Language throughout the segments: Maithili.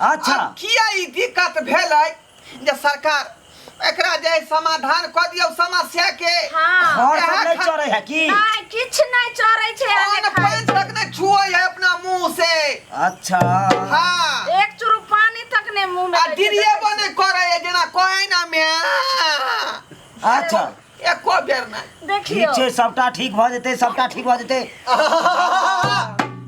अच्छा। आब किया ई दिक्कत भेलै जे सरकार एकरा जे समाधान कऽ दियौ समस्या के। हाँ। घर सब नहि चढ़ै है की? नहि, किछु नहि चढ़ै छै आ अन्न नहि खाइ पानि तक नहि छुअै है अपना मुंह से। अच्छा। हाँ। छै। एक चुरू पानी तक नहि मुंह में आ दै छै, डिरिएबो देखै नहि करै है जेना कहै ना मैं। अच्छा। एको बेर नहि। छियै। देखियौ। ठीक छै, सबटा ठीक भऽ जेतै, सबटा ठीक भऽ जेतै।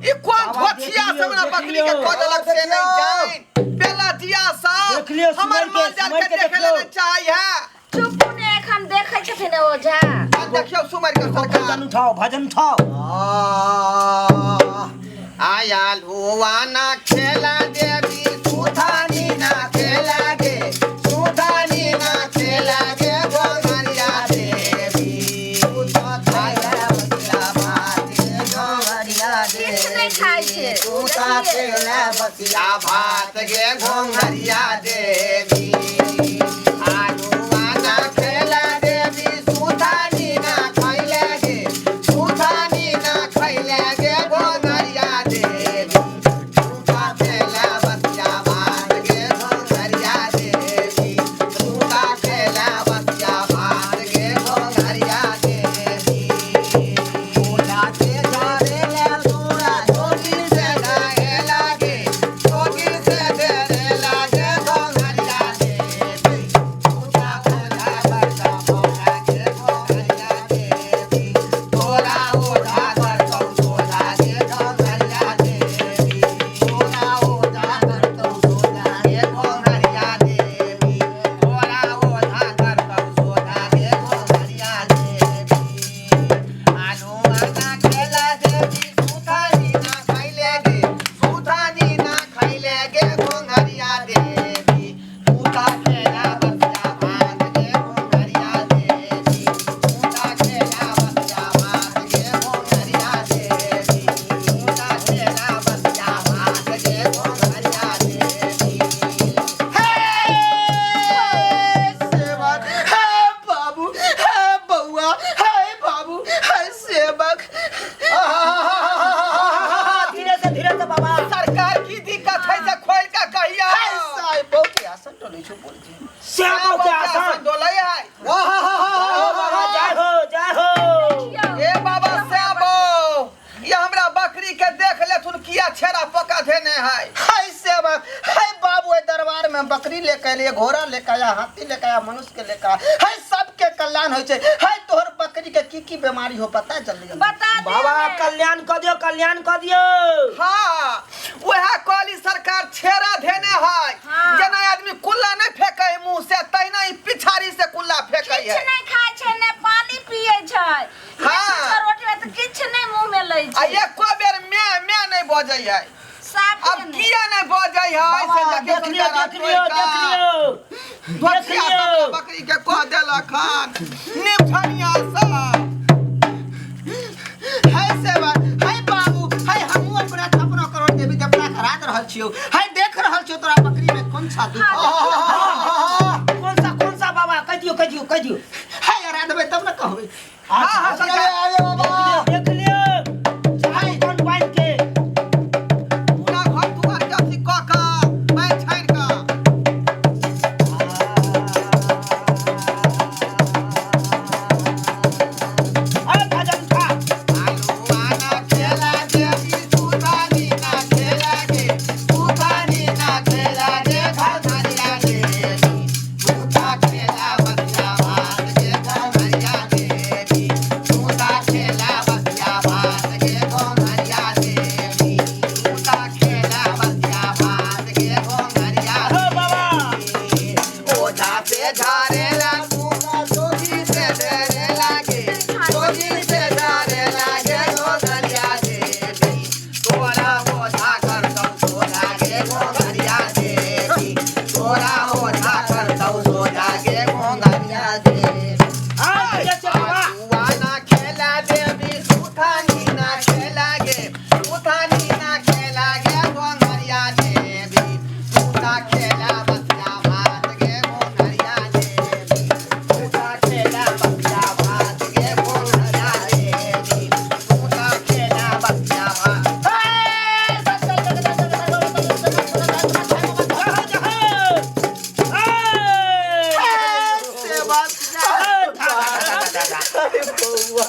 ई कोन बाबा, धोछिया देख सब लियौ, ना देख बकरी के लियौ। कऽ देलक से नहि जानि। बेलतिया सब देख लियौ, हमर सुमरि के, माल जाल सुमरि के के देखे देखियौ। लए नहि चाहै है। चुप ने, एखन देखै छथिन ओझा। आ देखियौ सुमरि के सरकार। भजन उठाओ, भजन उठाओ। आया लुआना खेला देवी सुधानी ना खेला गे, सुधानी ना खेला गे गोंगरिया देवी। आया बसिया भात गे गोंगरिया किछु नहि खाइ छै। तूता खेला बसिया भात गे घोंघरिया देवी। आलुआना खेला देवी सुधानी ना खैले गे, सुधानी ना खैले गे घोंघरिया देवी। तूता खेला बसिया भात गे घोंघरिया देवी। तूता खेला बसिया भात गे घोंघरिया देवी। ओला के झाड़े ले तोरा जोगी से गाए लागे, जोगी से ढेरे लागे घोंघरिया देवी। तूता खेला बसिया भात गे घोंघरिया देवी। तोरा ओझा करतौ सोझा गे घोंघरिया देवी। तोरा ओझा करतौ सोझा गे घोंघरिया देवी। तोरा ओझा करतौ सोझा गे घोंघरिया देवी। आलू आना खेला देवी सुधानी ना खैले गे, सुधानी ना खैले गे घोंघरिया देवी। तूता खेला बसिया भात गे घोंघरिया देवी। तूता खेला बसिया भात गे घोंघरिया देवी। तूता खेला बसिया भात गे घोंघरिया देवी। हे सेवक, हे बाबू, हे बउआ, हे बाबू, हे सेवक। धीरे से, धीरे से बाबा। सरकार की दिक्कत है से खोल के कहियो। हे साहब, बहुत ही आसन डोलै छौ बोल छी। श्यामो के आसन। डोलै है। हो बाबा, जय हो, जय हो। ए बाबा श्यामो, ये हमरा बकरी के देख लेथुन किया छेड़ा पका देने है। हाय सेवक, हाय बाबू, ए दरबार में बकरी लेके एलिए, घोड़ा लेके आया, हाथी लेके आया, मनुष्य के लेके आया। हाय सबके कल्याण होइ छै। हाय तोहर बकरी के की की बीमारी हो पता जल्दी जल्दी बता दियौ बाबा ने। कल्याण कऽ दियौ, कल्याण कऽ दियौ। हाँ, वएह कहली सरकार छेड़ा धेने है। हाँ। जेना आदमी कुल्ला नहीं फेंके है मुंह से, तहिना ई पिछाड़ी से कुल्ला फेंके किछु है। नहि खाइ छै, ने पानी पियै छै। हाँ। रोटी भात किछु नहि मुंह में लै आ छै। एको बेर मैं मैं नहीं बजै है। साफ अब किया नहीं बजै है से बाबा, देखियौ देख लियौ, सरकार देख लियौ, देख लियौ, देख धोतिया लियौ। सब बकरी के कह देलक हन निमठनिया सब। हाय सेवक, हाय बाबू, हाय हमहूँ अपना 56 करोड़ देवी देवता करा दे रहल छियौ। हाय देख रहल छियौ तोरा बकरी में कोन सा दुख। कौन सा, कौन सा बाबा, कह दियौ, कह दियौ, कह दियौ। हाय अरा देबै तब ने कहबै। हाँ हाँ सरकार। आगे बाबा। देख लियौ, चारू कोन बान्हि के। पूरा घर दुआर के अथी कऽ कऽ बान्हि छानि कऽ। अरे भजन उठा। आलू आना खेला देवी सुधानी ना खेला गे, सुधानी ना खेला गे घोंघरिया देवी। तूता खेला बसिया भात गे घोंघरिया देवी। तूता खेला बसिया बबुआ।